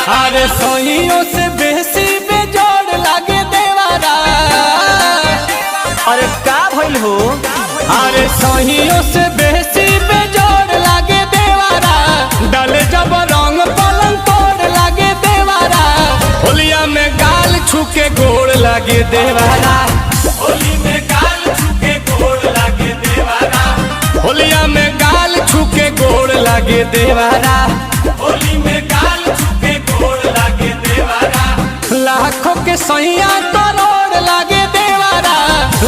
अरे सहियों से बेसी बेजोड़ लागे देवारा। अरे का भइल हो? अरे सहियों से बेसी बेजोड़ लागे देवारा, डले जब रंग पलंग तोड़ लागे देवारा। होलिया में गाल छूके गोड़ लागे देवारा। होली में गाल छूके गोड़ लागे देवारा। होलिया में गाल छूके गोड़ लागे देवारा। होली में गाल छूके गोड़ लागे देवारा। लाखों के सैया करोड़ लागे देवारा।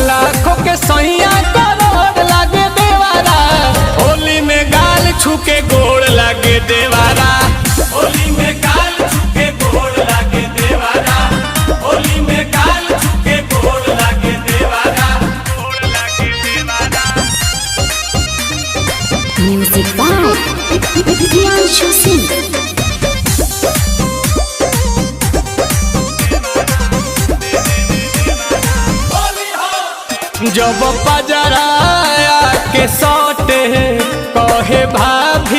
लाखों के सैया करोड़ लागे देवारा। होली में गाल छूके गोड़ लागे देवारा। होली में गाल छूके गोड़ लागे देवारा। होली में गाल छूके गोड़ लागे देवारा। गोड़ लागे देवारा। Music by Priyanshu Singh. जब पजराया के सौटे कहे भाभी